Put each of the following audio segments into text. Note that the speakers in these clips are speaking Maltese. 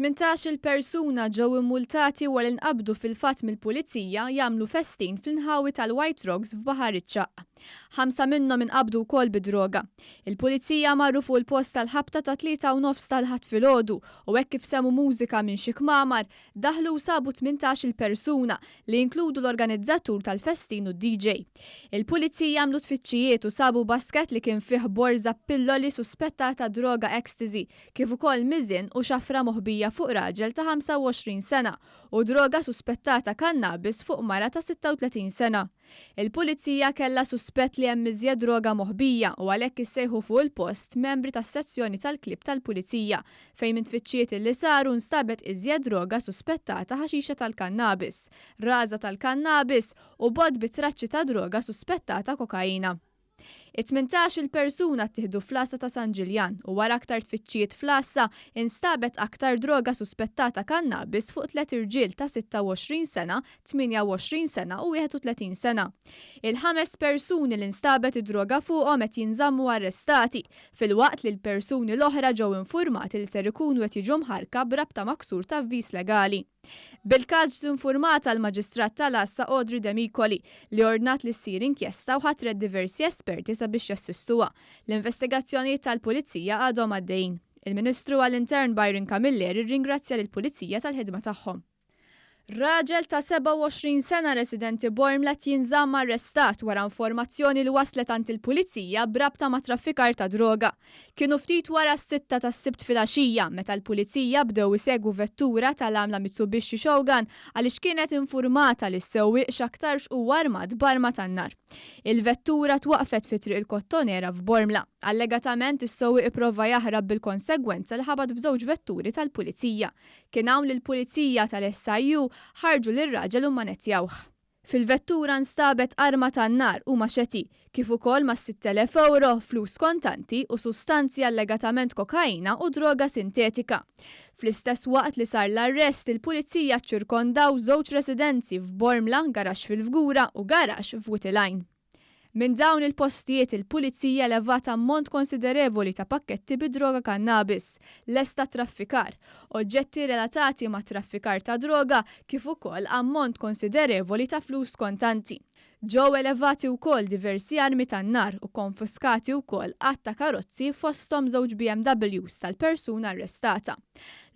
18-il persuna ġew immultati wara li nqabdu fil-fatt mill-Pulizija jagħmlu festin fl-inħawi tal-White Rocks f'Baħar iċ-Ċagħaq. Ħamsa minnhom inqabdu wkoll bi droga. Il-Pulizija marru fuq il-post għall-ħabta tat-3:30 tal-Ħadd filgħodu u hekk kif semgħu mużika minn xi kmamar, Daħlu u sabu 18-il persuna, li jinkludu l-organizzatur tal-festin u d-DJ. Il-Pulizija għamlu tfittxijiet u sabu basket li kien fih borża b'pilloli suspettata droga ecstasy, kif ukoll miżien u xafra moħbija fuq raġel ta' 25 sena u droga suspettata kannabis fuq mara ta' 36 sena. Il-Pulizija kellha suspett li hemm iżjed droga moħbija u għalhekk issejħu fuq il-post membri tas-sezzjoni tal-klieb tal-Pulizija fejn minn tfittxijiet li saru nstabet iżjed droga suspettata ħaxixa tal-kannabis, raża tal-kannabis u bott bi traċċi ta' droga suspettata kokaina. It-18-il persuna ttieħdu fl-għassa ta' San Ġiljan u wara aktar tfittxijiet fl-għassa instabet aktar droga suspettata kannabis fuq tliet irġiel ta' 26 sena, 28 sena u 31 sena. Il-ħames persuni li nstabet id-droga fuqhom qed jinżammu arrestati filwaqt li l-persuni l-oħra ġew infurmati li ser ikunu qed jiġu mħarrka b'rabta ma' ksur ta' avviż legali. Bil-każ ġiet infurmata l-Maġistrat tal-Għassa Audrey Demicoli li ordnat li ssir inkjesta u ħatret diversi esperti sabiex jassistuha. L-investigazzjonijiet tal-Pulizija għadhom għaddejjin. Il-Ministru għall-Intern Byron Camilleri rringrazzja lill-Pulizija tal-ħidma tagħhom. Raġel ta' 27 sena residenti Bormla qed jinżamm arrestat wara informazzjoni li waslet għand il-Pulizija b'rabta ma' traffikar ta' droga. Kienu ftit wara s-sitta tas-Sibt filgħaxija meta l-Pulizija bdew isegwu vettura tal-għamla Mitsubishi Shogun għaliex kienet infurmata li s-sewwieq x'aktarx huwa armat b'arma tan-nar. Il-vettura twaqqfet fi Triq il-Kottonera f'Bormla. Allegatament is-sewwieq ipprova jaħrab bil-konsegwenza li ħabat f'żewġ vetturi tal-Pulizija. Kien hawn li l-Pulizija tal-SIU ħarġu lir-raġel u mmanettjawh. Fil-vettura nstabet arma tan-nar u maxeti, kif ukoll mas-6,000 ewro flus kontanti u sustanzi allegatament kokaina u droga sintetika. Fl-istess waqt li sar l-arrest, il-Pulizija ċċirkondaw żewġ residenzi f'Bormla, garaxx fil-Fgura u garaxx f'Wied il-Għajn. Minn dawn il-postijiet il-Pulizija levat ammont konsiderevoli ta' pakketti bi droga kannabis, lest għat-traffikar, oġġetti relatati mat-traffikar ta' droga kif ukoll ammont konsiderevoli ta' flus kontanti. Ġew elevati wkoll diversi armi tan-nar u kkonfiskati wkoll għadd ta' karozzi fosthom żewġ BMWs tal-persuna arrestata.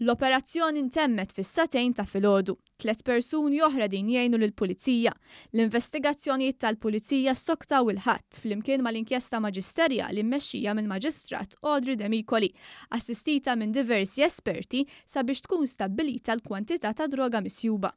L-operazzjoni ntemmet fis-sagħtejn ta' filgħodu. Tlett persuni oħra qegħdin jgħinu lill-Pulizija. L-investigazzjonijiet tal-Pulizija ssoktaw il-Ħadd, flimkien mal-inkjesta maġisterjali mmexxija mill-Maġistrat Audrey Demicoli, assistita minn diversi esperti sabiex tkun stabbilita l-kwantità ta' droga misjuba.